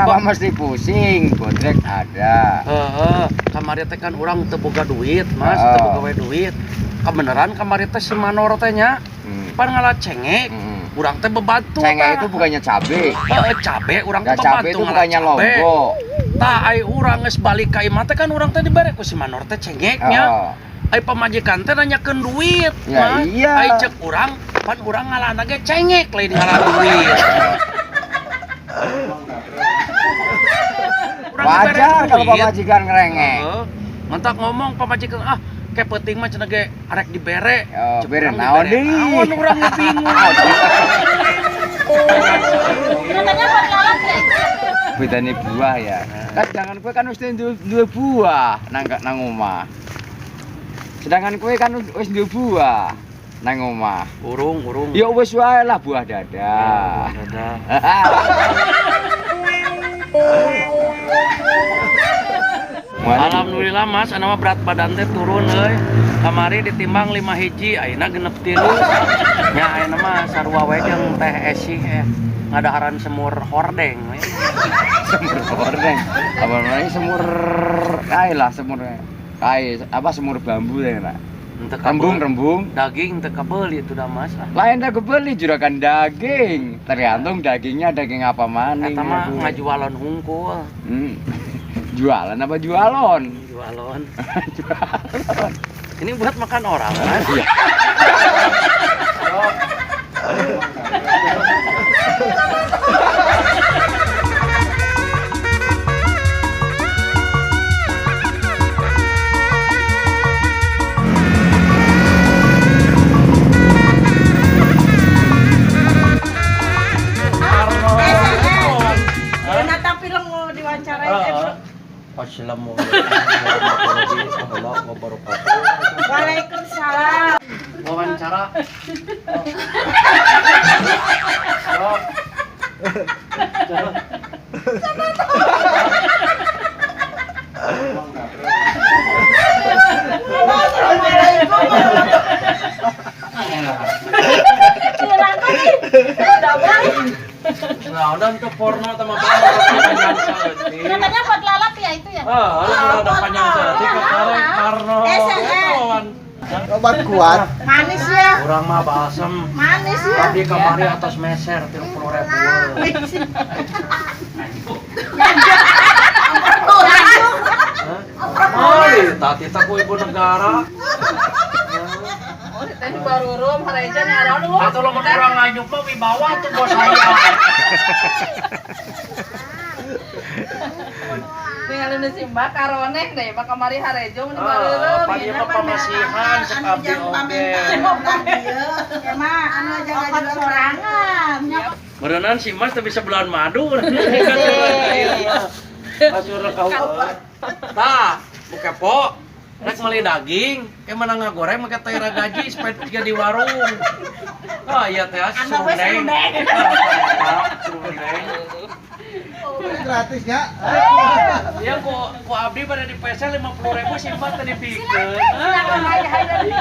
Kenapa mesti pusing? Bodrek ada. Heeh, kamari teh kan urang teu boga duit, Mas, teu boga we duit. Kebeneran kamari teh si Manor teh nya, pan ngala cengek. Urang teh bebantu. Cengek itu bukannya cabe. Heeh, cabe urang Ya teh cabe bebantu itu ngala bukannya cabe. lombok. Tah ai urang geus balik ka imah teh kan urang teh dibere ku si Manor teh cengeknya. Oh. Ai pamajikan teh nanyakeun duit, Ya, Mas. iya. Ai cek urang, pan urang ngalana ge cengek lain ngala duit. Urang dibere Wajar kalau duit. pamajikan ngerengek. Heeh. Mentak ngomong pamajikan ah kayak penting mah cenah ge arek dibere. Oh, Cek bere urang naon dibere deui? Naon urang ge bingung. Katanya buat lalap ya itu. Bedane buah ya. Kan jangan kowe kan wis duwe buah nang nang omah. Sedangkan kowe kan wis duwe buah nang omah. Urung, urung. Ya wis wae lah buah dada. Dadah. Alhamdulillah Mas, anu mah berat badan teh turun euy. Kamari ditimbang 5 hiji, ayeuna 63. Nya ayeuna mah sarua wae jeung teh esi ngadaharan semur hordeng we. Semur hordeng. Apa namanya semur kae lah semur kae apa semur bambu ya nak. Henteu Rembung rembung. Daging teu kabeuli itu dah Mas. Ah. Lain dah kebeli juragan daging. Tergantung dagingnya daging apa maning. Eta mah ngajualan hungkul. Jualan apa jualon? Jualon. Jualon. Ini buat makan orang, Mas. Iya. Natang film mau diwawancarai. Assalamualaikum warahmatullahi wabarakatuh. Waalaikumsalam. Wawancara. Nah, udah untuk porno sama porno panjang saeutik. Katanya buat lalap ya itu ya. Ah, udah panjang saeutik ketarik Karno. Obat kuat. Manis ya. Urang mah balsem. Manis ya. Tadi kamari atas meser 30.000. Oh, tadi tak ku ibu negara. Oh, teh barurum harejan ada lu. Atau lo orang nganyuk mah wibawa tuh bos saya. Tinggal nu si Mbak karoneh deh, Mbak kamari harejo mun barurum. Pan ieu mah pamasihan cek abdi oge. Emang anu aja obat sorangan. Meureunan si Mas teu bisa bulan madu. Asur kau. Tah, bu kepo. Rek meuli daging, ke mana ngagoreng make teh gaji supaya tiga di warung. Ah iya teh serundeng. Serundeng. Gratis ya. Iya ku abdi pada di PC 50.000 sih Mbak teh dipikeun. Silakan. Iya.